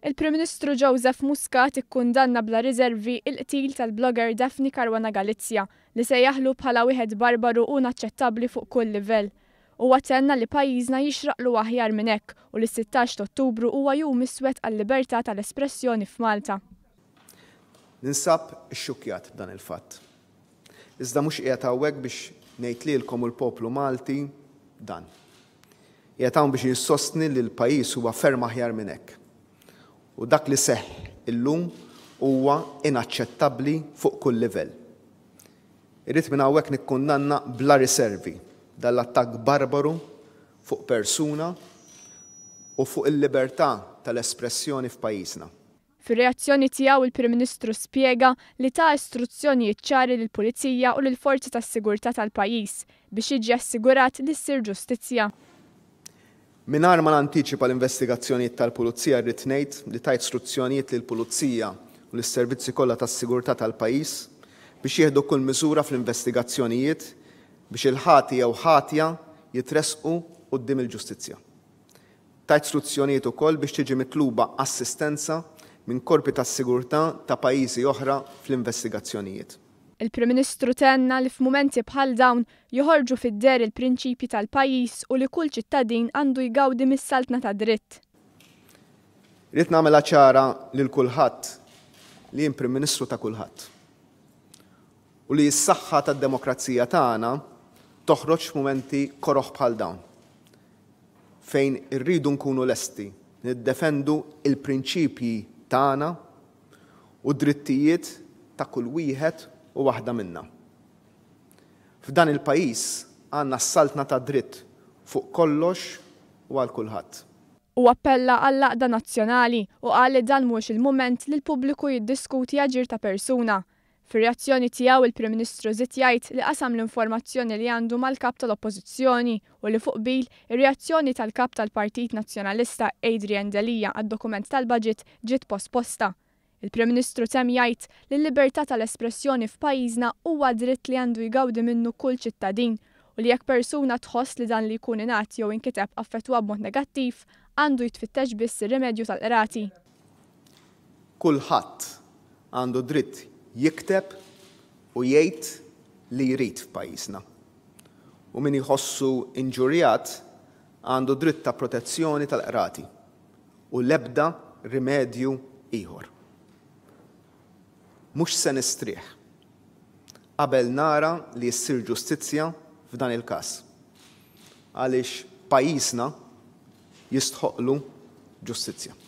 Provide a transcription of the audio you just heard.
Il-Prim Ministru Joseph Muscat ikkundanna bla riservi il-qtil tal-blogger Daphne Caruana Galizia li sejjaħlu bħala wieħed barbaru u inaċċettabbli fuq kull livell. Huwa tenna li pajjiżna jixraqlu aħjar minn hekk u li 16 Ottubru huwa jum iswed għal-libertà tal-espressjoni f'Malta. Ninsab ixxukkjat b'dan il-fatt. Iżda mhux qiegħed hawnhekk biex ngħid lilkom u l-poplu Malti dan. Qiegħed hawn biex insostni li l-pajjiż huwa ferm aħjar minn hekk. U dak li seħħ illum huwa inaċċettabbli fuq kull livell. Irrid minn hawnhekk nikkundanna bla riservi dan l-attakk barbaru fuq persuna u fuq il-libertà tal-espressjoni f'pajjiżna. Fir-reazzjoni tiegħu il-Prim Ministru spjega li ta istruzzjonijiet ċari lill-Pulizija u lill-forzi tas-sigurtà tal-pajjiż biex jiġi assigurat li ssir ġustizzja. Mingħajr ma nantiċipa l-investigazzjonijiet tal-Pulizija rrid ngħid li tajt istruzzjonijiet lill-Pulizija u lis-servizzi kollha tas-sigurtà tal-pajjiż biex jieħdu kull miżura fl-investigazzjonijiet biex il-ħati jew ħatja jitressqu quddiem il-ġustizzja. Tajt struzzjonijiet ukoll biex tiġi mitluba assistenza minn korpi tas-sigurtà ta' pajjiżi oħra fl-investigazzjonijiet. Il-Prim Ministru tenna li f'mumenti bħal dawn joħorġu fid-deher il-prinċipji tal-pajjiż u li kull ċittadin għandu jgawdi mis-saltna ta' dritt. Irrid nagħmilha ċara lil kulħadd li jien Prim Ministru ta' kulħadd. U li s-saħħa tad-demokrazija tagħna toħroġ f'mumenti koroh bħal dawn. Fejn irridu nkunu lesti niddefendu l-prinċipji tagħna u d-drittijiet ta' kull wieħed u waħda minna. F'dan il-pajjiż għandna s-saltna tad-dritt fuq kollox u għal kulħadd. Hu appella għall-għaqda nazzjonali u qal li dan mhuwiex il-mument li l-pubbliku jiddiskuti aġir ta' persuna. Fir-reazzjoni tiegħu il-Prim Ministru żied jgħid li qasam l-informazzjoni li għandu mal-Kap tal-Oppożizzjoni u li fuq qbil, ir-reazzjoni tal-Kap tal-Partit Nazzjonalista Adrian Delia għad-dokument tal-budget ġiet posposta. Il-Prim Ministru temm jgħid li l-libertà tal-espressjoni f'pajjiżna huwa dritt li għandu jgawdi minnu kull ċittadin u li jekk persuna tħoss li dan li jkun ingħad jew inkiteb affettwa b'mod negattiv, għandu jitfittex biss ir-rimedju tal-qrati. Kulħadd għandu dritt jikteb u jgħid li jrid f'pajjiżna. U min jħossu inġurjat għandu dritt ta' protezzjoni tal-qrati u l-ebda rimedju ieħor. Mhux se nistrieħ qabel nara li ssir ġustizzja f'dan il-każ. Għaliex pajjiżna jistħoqlu ġustizzja.